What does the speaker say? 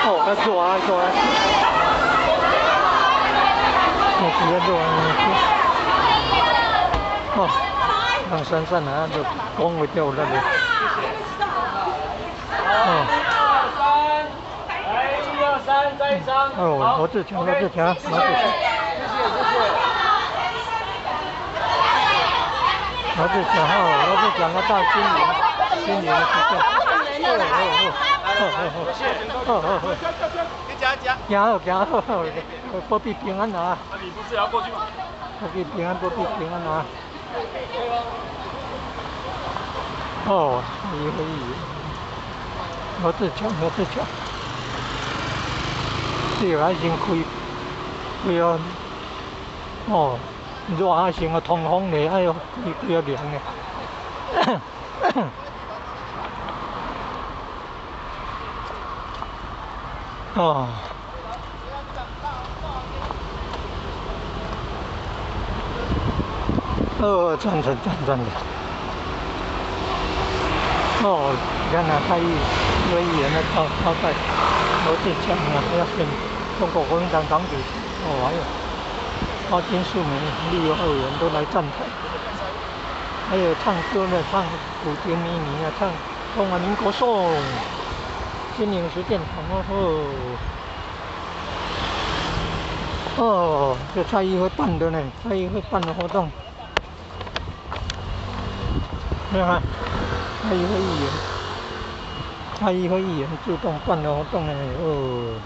哦，較熱啊熱啊！天氣較熱啊！哦，人閃閃啊，就講話才有力咧。哦。三，來一二三，再一張。哦，羅智強，羅智強，羅智強。謝謝謝謝。羅智強哦，羅智強啊，到新年，新年的時間。哦哦哦，哦哦哦。加加。行好行好，保庇平安啊！你不是也要過去嗎？保庇平安，保庇平安啊！哦，一個議員，羅智強，羅智強，這個先開開啊！哦，熱啊，先啊通風咧，哎喲，開開啊涼咧。哦。哦，贊成贊贊的。哦，你看啊，蔡議委員的招招待羅智強啊，要選中國國民黨黨主席。哦，還有高金素梅、立委委員都來站台，還有唱歌的唱古典靡靡啊，唱中華民國頌，心靈實踐團哦。哦，這蔡議會辦的呢，蔡議會辦的活動。你看，蔡議會議員，蔡議會議員主動辦的活動呢，哦。